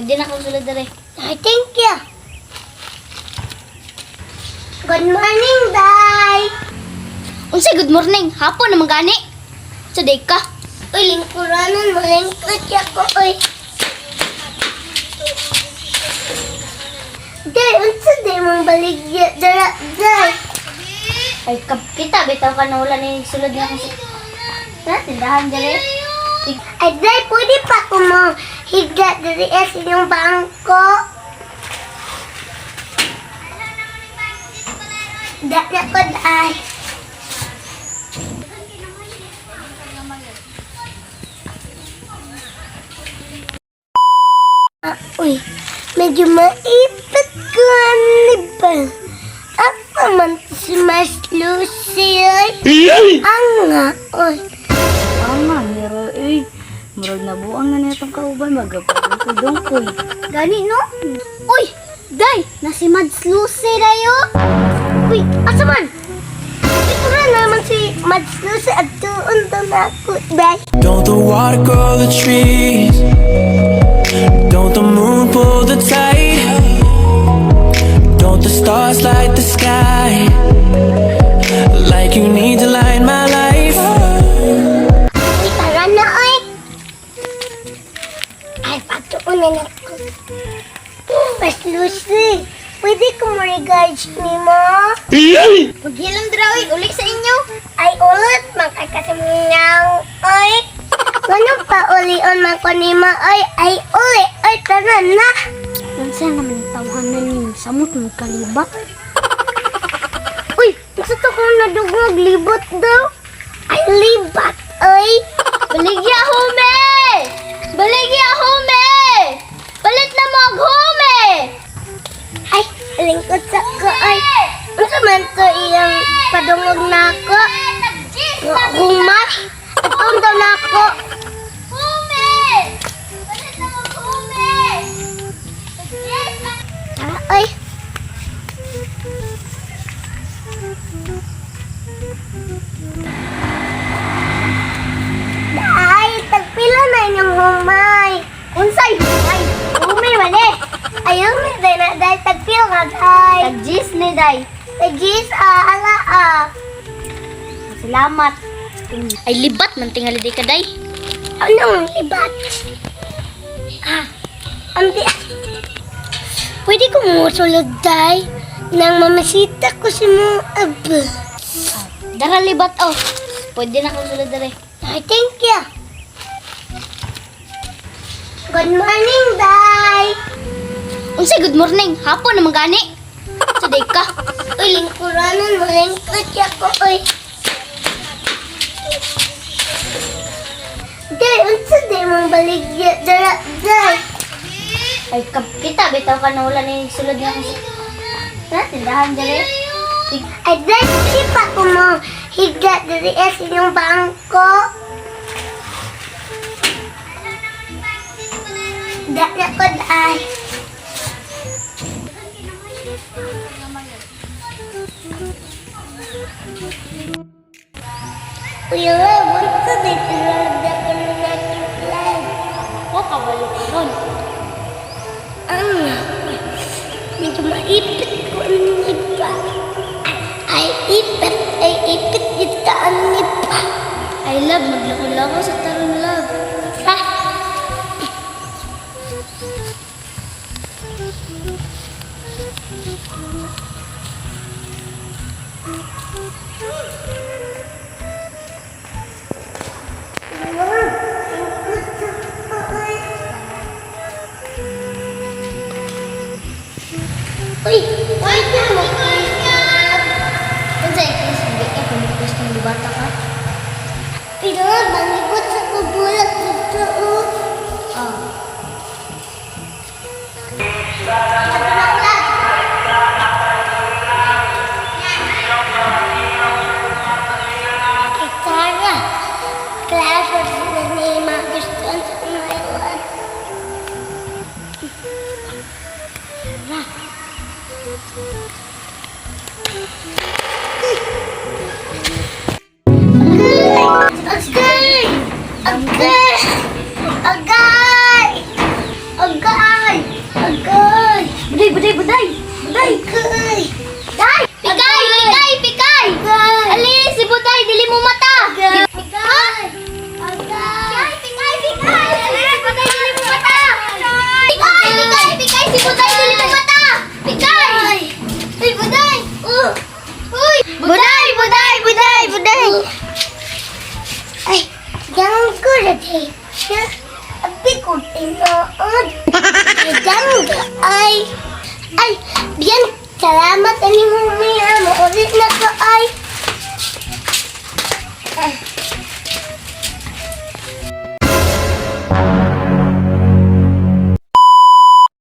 Pwede na akong sulod dere. Ay, thank you. Good morning, Day. Unsay good morning? Hapon naman gani. Sa day ka. Uy, lingkuranan mo, lingkod ako, uy. Day, unsa day mong baligya dara, day? Ay, kita bitaw ka na wala ni sulod nga kasi. Sa tindahan dere. Ay, day, pwede pa ko mo higla diri sa inyong bangko. Da na ko, day. Ah, uy, medyo maipit ko ni ba? Ako man si Mas Lucy, ay. Ang nga, uy. Ama, miro eh. Murag nabuang na nitong kauban magapagdungkoy. Gani no? Uy, day, na si Mads Lucy dayo. Uy, asa man? Ito na naman si Mads Lucy at tuon to na ako, day. Don't the water grow the trees? Don't the moon pull the tide? Don't the stars light the sky? Like you need to light my life. Uy, tara na, uy. Ay, patuon na na ako. Mas Lucy, pwede ko mo regards ni mo? Paghilom dra oy, uli sa inyo. Ay, ulit, makakasimnang, oy. Ganun pa ulion man ko ni mo, oy. Ay, uli, oy, tara na. Unsa naman tawhanan ninyo samot mo kalibat? Uy, gusto to kong nadugog, libot daw. Ay, libat, oy. Baligya hume! Baligya hume! Palit na mo og hume! Ay, lingkod sa ko, ay. Unsa man to iyang padungog na ako? Humat? At daw na ako. Hume! Palit na mo og hume! Tara, oy. Ay, tagpila na inyong humay. Unsay humay? Hume man eh. Ayaw mi day na day tagpila ka day. Tag-gis ni day. Tagis ah, ala ah. Salamat. Ay libat man tingali di ka day. Anong libat? Ah, ambi. Pwede ko musulod day nang mamasita ko si mo ab. Dara libat oh. Pwede na akong sulod dere. Ay, thank you. Good morning, day. Unsay good morning? Hapon naman gani. Sa day ka. Uy, lingkuranan mo, lingkod ako, uy. Day, unsa day mong baligya dara, day? Ay kita bitaw ka na wala ni sulod nga kasi. Sa tindahan dere. Ay, day, pwede pa ko mo higla diri sa inyong bangko. Da na ko, day. Uy, love, unsa day tulad ako na natin? Ko kabalo ron. Ang medyo maipit ko ang iba. Ay ipit kita ang iba. I love maglako-lako sa tarong love. Sa Uy! Uy! Mo! Unsay quiz di ka kung gusto mo bata ka? Pero bangikot sa kubulat dito oh. Oh. Kay Tara, klaro na ni magustuhan sa mga. Tara. Agay! Buday, buday, buday. Buday! Agay! Day! Pikay, pikay, pikay. Ali, si Buday, dili mo mata. Agay! Ha? Agay! Pikay, pikay, pikay. Ali, si Buday, dili mo mata. Pikay, pikay, pikay, si Buday, dili mo mata. Pikay. Uy, Buday. Oh. Uy, Buday! Buday! Buday! Buday! Ay, jangan ko na day. Abi ko tinuod. Jangan ay. Ay, bien, salamat.